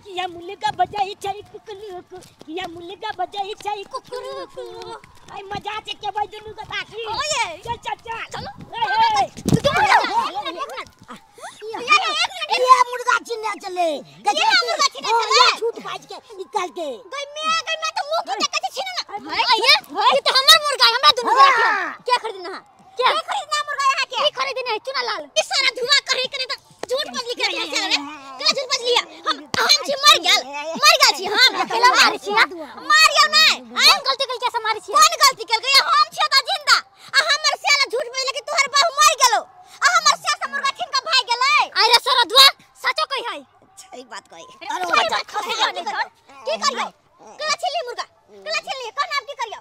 किया मुर्गा बजाई छै कुकरू किया मुर्गा बजाई छै कुकरू। आई मजा छै के भाई दुनू के ताकी। ओए चल चल चल चलो। ये मुर्गा चिन्ह चले ये मुर्गा चिन्ह चले झूठ बाज के निकाल के गई मैं तो मुंह के टका छिन ना। ये ये तो हमर मुर्गा है, हमरा दुनू के क्या खरीदना है? क्या खरीदना मुर्गा यहां के? की खरीदना है चुना लाल? ई सारा धुआं कहीं करे त झूठ बजली के चल रे। केना झूठ बजली? हम छी मर गेल छी हम अकेला मार छी मारियो नै। हम गलती केल कैसे मारी छी? कौन गलती केल? हम छी त जिंदा आ हमर सियाला झूठ बजले कि तोहर बहू मर गेलो आ हमर सिया से मुर्गा छीन के भाग गेलै। अरे सारा धुआं सचो कहि है? सही बात कहि। अरे की करियो? केना छिनली मुर्गा? केना छिनली? कौन आप की करियो?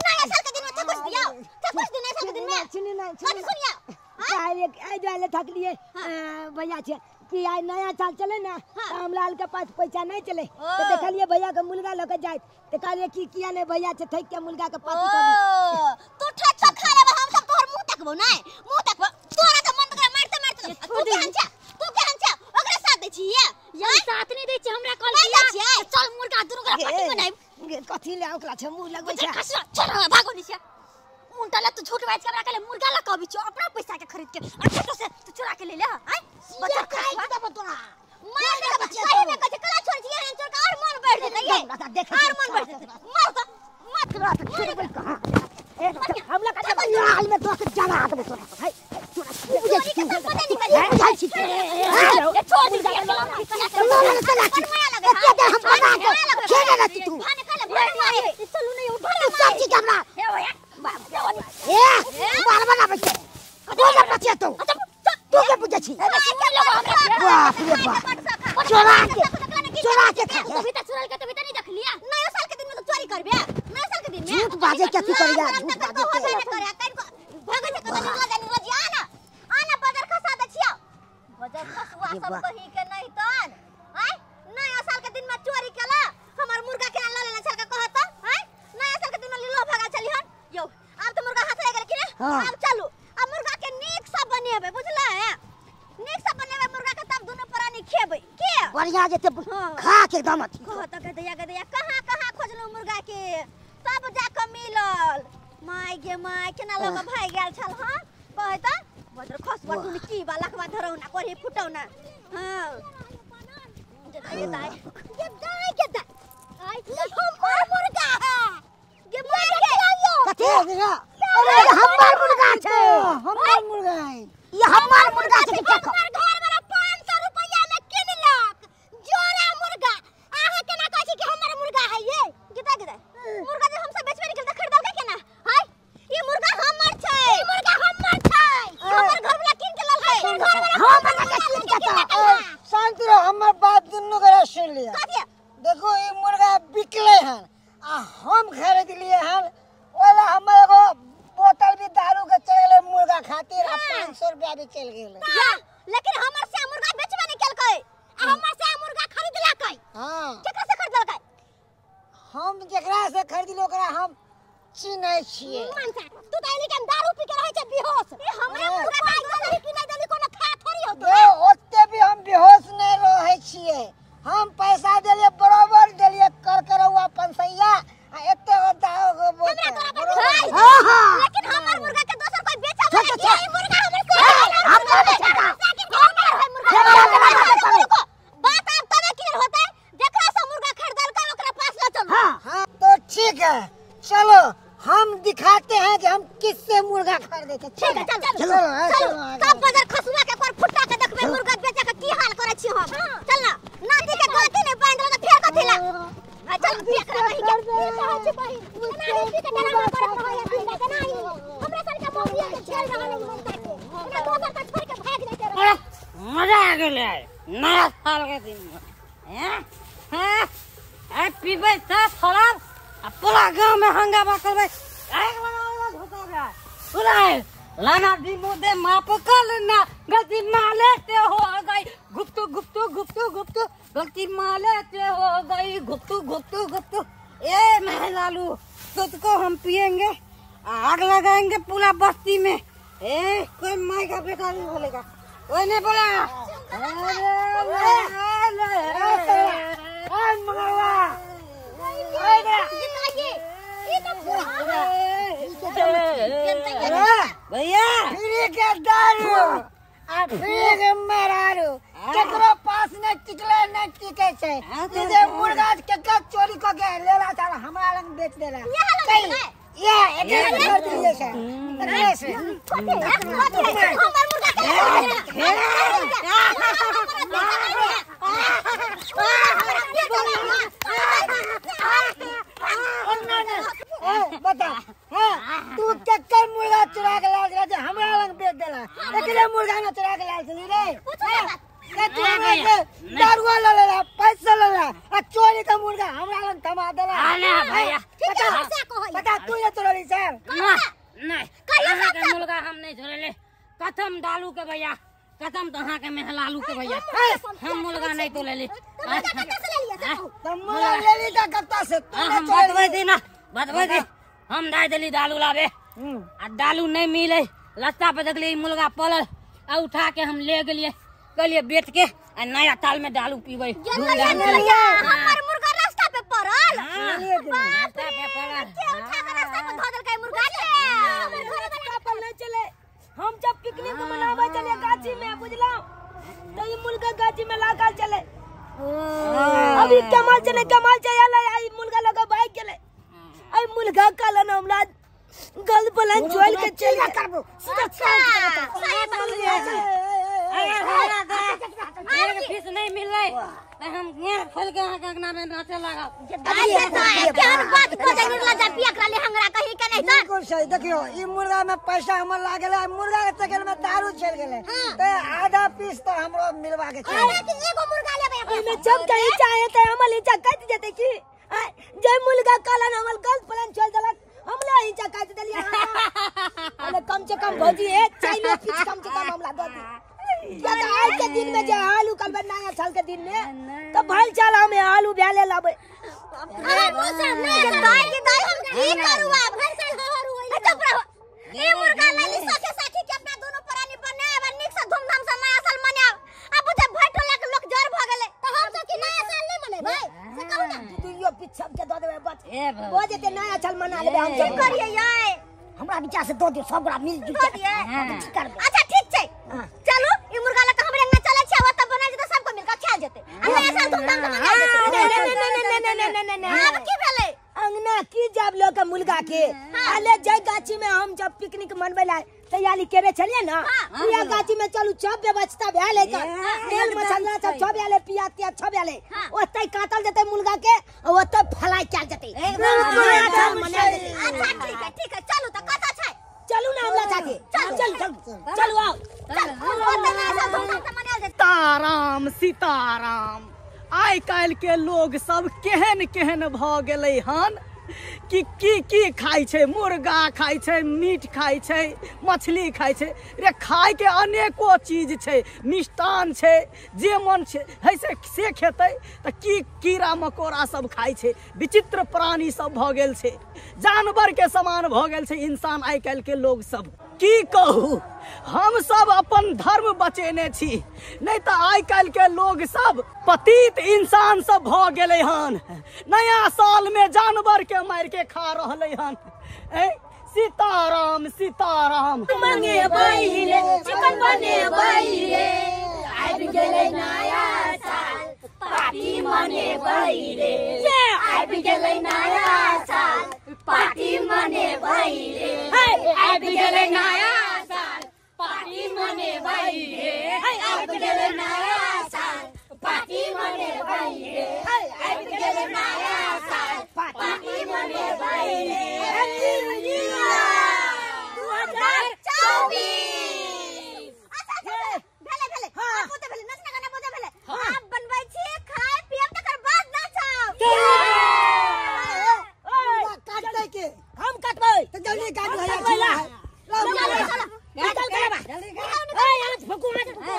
नया साल के दिन में थकुस दियो, थकुस दिन नया साल के दिन में छिनी नै कथि सुनियो? आइ जाले थकलिए भैया छे कि आइ नया साल चले ना रामलाल के पास पैसा नहीं चले तो देखलिए भैया के मुर्गा लके जाए तो कहलिए कि किया नहीं भैया छे थक के मुर्गा के पाती कर। तू ठक ठक खा लेबे हम सब तोहर मुंह तकबो नै मुंह तकबो तोरा त मन तकरा मारते मारते तू केहन छे? तू केहन छे? ओकरा साथ दै छी ये साथ नहीं दै छी हमरा कॉल किया चल मुर्गा दुनू के पार्टी बनाइब। कथि ले ओकरा छे मुंह लगबै छे। चल भागो नी छे मुंटा ला तू झूठ बाज के हमरा कहले मुर्गा ला कहबी छो अपना पैसा के खरीद के अच्छा तो से तू चुरा के ले ले। आय बच्चा खाइ देबो तोरा मार दे बच्चा सही में कह कला छोड़ दिए हन चोर का और मन बढ़ जेतै ये और मन बढ़ जेतै। मार तो मत रात छोड़ बोल कहां ए हमला का हाल में तोरा के जाना हाथ में तोरा हाय तोरा बुझै छी बुझै छी ये छोड़ दी चलो ना चला छी एते देर हम बना के खेले ना तू चलू नहीं उठा तू सब चीज हमरा हे होया ए मार बना बच्चे बोल बच्चे तू तू के बुझै छी? बाप रे बाप चोरा के तभी त चुराल के तभी त नहीं देख लिया। नया साल के दिन में तो चोरी करबे नया साल के दिन में झूठ बाजे के करिया झूठ बाजे के करे भागे से कत निकला जा निकला जी आना आना बाजार खसा दे छियो बाजार खसुआ सब कही के नहीं तन। आय नया साल के दिन में चोरी केला हमर मुर्गा के ल लेना छल के कहत। आय नया साल के दिन में लीलो भागा चली हन यो अब तो मुर्गा हाथ लग गेल कि ने। अब चलू अब मुर्गा के नीक से बनेबे बुझला है? नीक से बनेबे मुर्गा के तब दुनू प्राणी खेबे के बढ़िया जेते खा के एकदम अथी कहत गदैया गदैया कहां कहां खोजलौ मुर्गा के तब जाके मिलल। My गे my केना लग भाग गेल छल। हां कहै त बजर खसबा तुम की बा लखवा धरौना कोरी फुटौना। हां गे दाई गे दाई गे दाई आई हमर मुर्गा है गे my गे कथि अरे हमर मुर्गा छै हमर मुर्गा है ये हमर मुर्गा छै। हमर घर वाला 500 रुपया में किनलक जोड़ा मुर्गा। अहाँ केना कहै छी कि हमर मुर्गा है ये? गिदा गिदा मुर्गा जे हम सब बेचबे निकल त खरीदल के केना? हाय ई मुर्गा हमर छै ई मुर्गा हमर छै हमर घर वाला किन के लल है घर वाला हमर के किन के त शांत रहो हमर बात दुनू गोरा सुन लिया। कथि? देखो ई मुर्गा बिकले हन आ हम खरीद लिए हन ओला हमर एगो बोतल भी दारू के चल गेलै मुर्गा खातिर आ 500 रुपया भी चल गेलै। लेकिन हमर से मुर्गा बेचबे नहीं केलकै आ हमर से मुर्गा खरीदलकै। हां केकरा से खरीदलकै? हम जेकरा से खरीदलो ओकरा हम चिन्है छियै। मनसा तू त एली के दारू पी के रहै छै बेहोश। ई हमरे मुर्गा खाइ देली कि नहीं देली कोनो खा थोड़ी होतो। ए ओते भी हम बेहोश नहीं रहै छियै। हम पैसा देलियै बराबर देलियै कर करौआ पंसैया आ एते दारू के बोतल। हां हां लेकिन हमर मुर्गा के दोसर कोई बेचा वाला के ई मुर्गा हमर से हमरा बेचा मुर्गा बात अब तबे क्लियर होतै जेकरा से मुर्गा खरीदलकै ओकरा पास ल चलू। हां तो ठीक है चलो हम दिखाते हैं कि हम किससे मुर्गा खरीदे थे। ठीक है चल चल चलो तब बाजार खसुआ के पर फुटा के देखबे मुर्गा बेचा के की हाल करै छी हम। चल ना नाती के गलती नहीं बांध त फेर कथि ला चल एकरा कहि के की कहै छी बहिन एना ही के डरामा करत रहै के नहीं हमरा सन के मौसिया के झेल रहल है मनता के एना दोसर के छोड़ के भाग जाते रहे। मजा आ गेलै नया साल के दिन में। हैं हैं आ पीबै त शराब आ पूरा गांव में हंगामा करबै। एक वाला झोंका गया पूरा लाना दी मुदे माफ कर लेना गलती माले से हो गई गुप्तु गुप्तु गुप्तु गुप्तु गलती माले से हो गई गुप्तु गुप्तु गुप्तु। ए मैं लालू तुझको हम पिएंगे आग लगाएंगे पूरा बस्ती में। ए कोई माई का बेटा नहीं बोलेगा, कोई नहीं बोलेगा। नहीं टिके छै। ई जे मुर्गा के के चोरी क के लेला चल हमरा लग बेच देला। ये एकरे कर दिए छै। एकरे से हमर मुर्गा के बता हां तू केकर मुर्गा चुरा के लाल जे हमरा लग बेच देला। एकरे मुर्गा न चुरा के लाल छली रे। के तू हमरा दारुआ ल लेला पैसा ल लेला आ चोरी के मुर्गा हमरा लग थमा देला। ना भैया बता तू ये चोरी सर ना नहीं कहियो के मुर्गा हम नहीं चोरेले। कसम दालू के भैया कसम तो हां के मेहलालू के भैया हम मुर्गा नहीं तो लेली। तुम मुर्गा लेली त कत्ता से तू हम बतबै दी ना बतबै दी। हम दाय देली दालू लाबे आ दालू नहीं मिले रास्ता पे देखली मुर्गा पड़ल आ उठा के हम ले गेलिए कहलिए बेच के आ नया साल में दालू पीबै। हमर मुर्गा रास्ता पे पड़ल। रास्ता पे पड़ल के उठा के रास्ता पे धो देलकै मुर्गा के। हमर घर वाला पर नहीं चले। हम जब पिकनिक मनावे चले गाछी में बुझला तो ई मुर्गा गाछी में लागल चले। अभी कमाल चले कमाल चले आई मुर्गा लगा भाग गेले। आई मुर्गा कालन हमरा गल बलन चोल के चल करबो सीधा साल के। अरे हमरा एक पीस नहीं मिलले त हम घेर खोल के अहाँ के अंगना में नाचे लागब। अच्छा केहन बात बजै निर्ला जा पिया करा ले हंगरा कही के नहीं सर। बिल्कुल सही। देखियो ई मुर्गा में पैसा हमर लागल है मुर्गा के चक्कर में दारू चल गेले त आधा पीस त हमरो मिलवा के छै। अरे कि एगो मुर्गा लेबै ओइमे जब कहीं चाहे त हमर नीचा कट जेतै की जे मुर्गा कालन हमर गलत प्लान चल देलक हमला नीचा काट देलियै। अरे कम से कम भौजी एक चाइले पीस कम से कम हमला दऽ दी। आज के दिन में जे आलू कल नया साल के दिन में तो भल चल हमें आलू ब्याले लाबे। अरे मौसम नहीं दाई के दाई हम की करू अब हर साल हर होई। चुप रहो। ए मुर्गा लाली सखे साथी के अपना दोनों प्राणी बनाए आ निक से धूमधाम से नया साल मनाब। अब जे भटोला के लोक जर भ गेले त हम सब की नया साल नहीं मनेबै से कहू ना। दुइयो पीछब के द देबै बच हो जेते नया साल मना लेबै हम। की करियै यै हमरा विचार से दो दियो सब गोरा मिल जुल के की करबै। अच्छा ठीक छै चलू ई मुर्गा ल के हमरे अंगना चलै छै ओत बना जेतै सबको मिल के खायल जेतै आ नया साल धूमधाम से मनायल जेतै। नहीं नहीं नहीं नहीं आब की भेलै अंगना की जाब लोग के मुर्गा के आले जाय गाछी में हम जब पिकनिक मनबै ला तैयारी केने छलिए ना पिया गाछी में चलू सब व्यवस्था भेल है तेल मसाला सब सब आले पिया तिया सब आले ओतै काटल जेतै मुर्गा के ओतै फलाई कैल जेतै एकदम मनायल जेतै। अच्छा ठीक है ठीक है चलू त कत छै चलू ना हमरा साथे चल चल चलू आओ चल ओतै नया साल धूमधाम से मनायल जेतै। सीताराम सीताराम। आइ काल्हि के लोग सब केहन केहन भ गेलै हन कि की की खाइ छै। मुर्गा खाइ छै मीट खाइ छै मछली खाइ छै। रे खाइ के अनेको चीज छै मिष्टान छै जे मन छै है से खेतै त की कीड़ा मकोड़ा सब खाइ छै। विचित्र प्राणी सब भ गेल छै जानवर के समान भ गेल छै इंसान आइ काल्हि के लोग सब। की कहू हम सब अपन धर्म बचेने छी नहीं तो आइ काल्हि के लोग सब पतित इंसान सब भ गेलै हन। नया साल में जानवर के मार के खा रहलै हन। ए सीताराम सीताराम। मंगे बहिले चिकन बने बहिले आबि गेलै नया साल पार्टी मने बहिले आबि गेलै नया साल पार्टी मने बहिले आबि गेलै नया साल पार्टी मने बहिले आबि गेलै नया साल पार्टी मने बहिले आबि गेलै नया साल पार्टी मने बहिले। Happy new year 2024। अच्छा भेले भेले आब बोते भेले नचना गाना बोते भेले आब बनबै छी खाय पियब तकर बाद नाचब। काटतै के हम काटबै त जल्दी काटू है चल चल निकल के बा जल्दी ए आज फकू आज फकू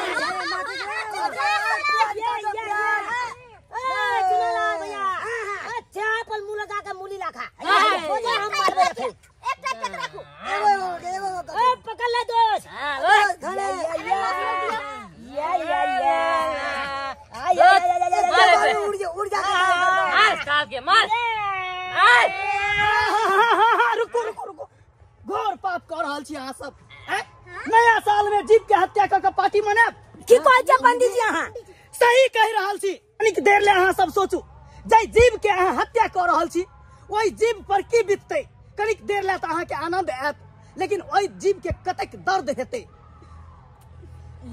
ए सुनला भैया अच्छा पर मुंह लगा के मूली लाखा हो जा हम मारबै रखे एक टक राखू एगो एगो ए पकड़ ले दोस्त। हां या या या आ या या या उड़ जा उड़ जा मार साल के मार। रुको रुको रुको घोर पाप कर रहल छी अहाँ सब। नया साल में जीव के हत्या क के पार्टी मनाब की कहै छै पंडित जी अहाँ? सही कहि रहल छी। कनिक देर ले अहाँ सब सोचू, जाहि जीव के अहाँ हत्या कऽ रहल छी ओहि जीव पर की बीततै। कनिक देर ले तऽ अहाँके आनंद आयत, लेकिन ओहि जीव के कतेक दर्द हेतै।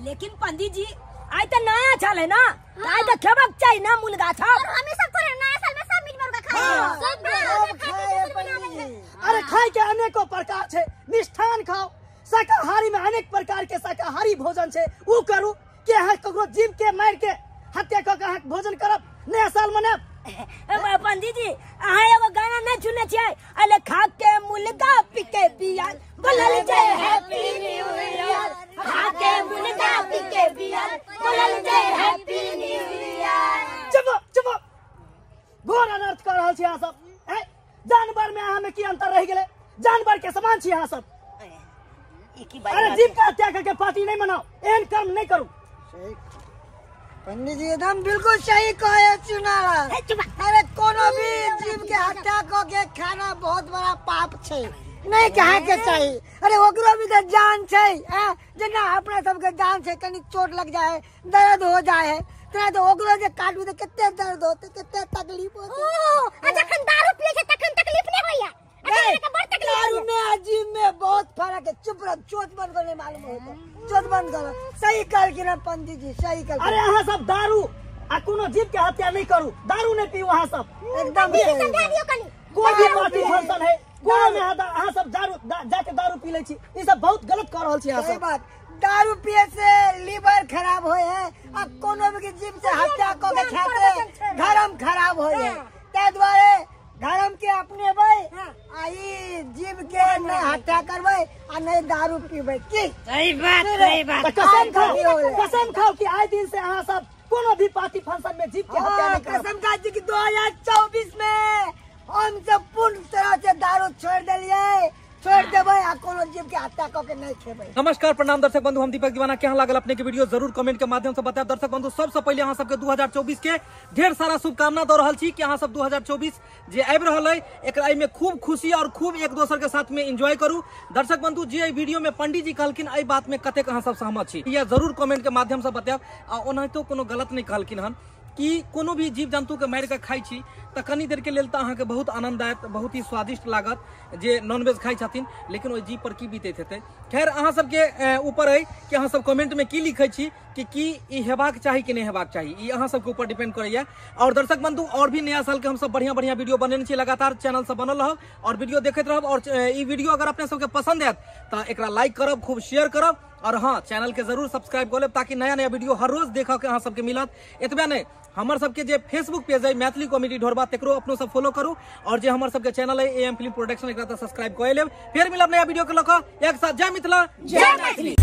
लेकिन पंडित जी आइ तऽ नया साल है ना, आइ तऽ खेबाक चाही ना मुर्गा छाप। और हमें सब करे नया साल में सब मीट मुर्गा खाए, सब खाए। अरे खाए के अनेको प्रकार छै, मिष्ठान खाओ, शाकाहारी में अनेक प्रकार के शाकाहारी भोजन छै, उ करू कि अहाँ ककरो जीव के मारि के हत्या कऽ के अहाँ भोजन करब, नया साल मनायब। पंडित जी अहाँ एगो गाना नहीं सुनने छियै, अरे खा के मुर्गा पी के बियर बोलल जय हैप्पी न्यू ईयर, खा के मुर्गा पी के बियर बोलल जय हैप्पी न्यू ईयर। चुप चुप, घोर अनर्थ कर रहल छी अहाँ सब। जानवर में अहाँ में की अंतर रहि गेलै? जानवर के समान छी अहाँ सब। अरे जीव के हत्या करके पार्टी नहीं मनाओ, एहन कर्म नहीं करू। पंडित जी एकदम बिल्कुल सही कहे चुनाला। अरे कोनो भी जीव के हत्या क के खाना बहुत बड़ा पाप छै, नहीं कहे के चाही। अरे ओकरो भी तो जान छै, जेना अपना सबके जान छै, कनी चोट लग जाए दर्द हो जाए तेना तो ओकरो जे काटू तो कते दर्द होते, कते तकलीफ होते। आ जखन दारू पिए छै तखन तकलीफ नहीं होइया? दारू में आ जीव में बहुत फर्क है। चुप रह, चोट बंद कर, नहीं मालूम होता, चोट बंद कर। सही कहल कि ना पंडित जी, सही कहल। अरे अहाँ सब दारू आ कोनो जीव के हत्या नहीं करू, दारू नहीं पीऊ अहाँ सब एकदम। समझा दियो कनी, कोई भी पार्टी फंक्शन है कोनो में अहाँ सब दारू जाके दारू पी लै छी, ई सब बहुत गलत कर रहल छी अहाँ सही सब। बात, दारू पिए से लीवर खराब होए है आ कोनो भी जीव से हत्या क के खाते धर्म खराब होए है। ताहि दुआरे धर्म के अपनेबै आ ई जीव के नहीं हत्या करबै आ नहीं दारू पीबै। की सही बात, सही बात। कसम खाओ, कसम खाओ कि आइ दिन से अहाँ सब कोनो भी पार्टी फंक्शन में जीव के हत्या नहीं करब। कसम खा छी कि 2024 में हम सब पूर्ण तरह से दारू छोड़ देलिए, छोड़ देबै आ कोनो जीव के हत्या क के नहीं खेबै। नमस्कार, प्रणाम दर्शक बंधु, हम दीपक दीवाना। केहन लागल अपने के वीडियो जरूर कमेंट के माध्यम से बतायब। दर्शक बंधु, सबसे पहले अहाँ सबके 2024 के ढेर सारा शुभकामना दऽ रहल छी कि अहाँ सब 2024 जे आबि रहल है एकरा एहिमे खूब खुशी और खूब एक दोसर के साथ में एंजॉय करू। दर्शक बंधु, जे एहि वीडियो में पंडित जी कहलखिन एहि बात में कतेक अहाँ सब सहमत छी, यह जरूर कमेंट के माध्यम से बतायब। आ ओनाहितो कोनो गलत नहीं कहलखिन हन कि कोनो भी जीव जंतु के मारि के खाइ छी तऽ कनी देर के लेल तऽ अहाँके बहुत आनंद आयत, बहुत ही स्वादिष्ट लागत जे नॉनवेज खाइ छथिन, लेकिन ओहि जीव पर की बीतैत हेतै। खैर अहाँ सबके ऊपर है कि अहाँ सब कमेंट में की लिखै छी कि की ई हेबाक चाही कि नहीं हेबाक चाही, ई अहाँ सबके ऊपर डिपेंड करैया। और दर्शक बंधु, और भी नया साल के हम सब बढ़िया बढ़िया वीडियो बनेने छी, लगातार चैनल से बनल रहब और वीडियो देखैत रहब। और ई वीडियो अगर अपने सबके पसंद आयत तऽ एकरा लाइक करब, खूब शेयर करब और हाँ चैनल के जरूर सब्सक्राइब कर लेब ताकि नया नया वीडियो हर रोज देखऽ के अहाँ सबके मिलत। एतबे नहीं, हमर सबके जे फेसबुक पेज है मैथिली कॉमेडी ढोरबा तकरो अपनो सब फॉलो करू और जे हमर सबके चैनल है एएम फिल्म प्रोडक्शन एकरा तऽ सब्सक्राइब कऽ लेब। फेर मिलब नया वीडियो के लऽ कऽ एक साथ। जय मिथिला, जय मैथिली।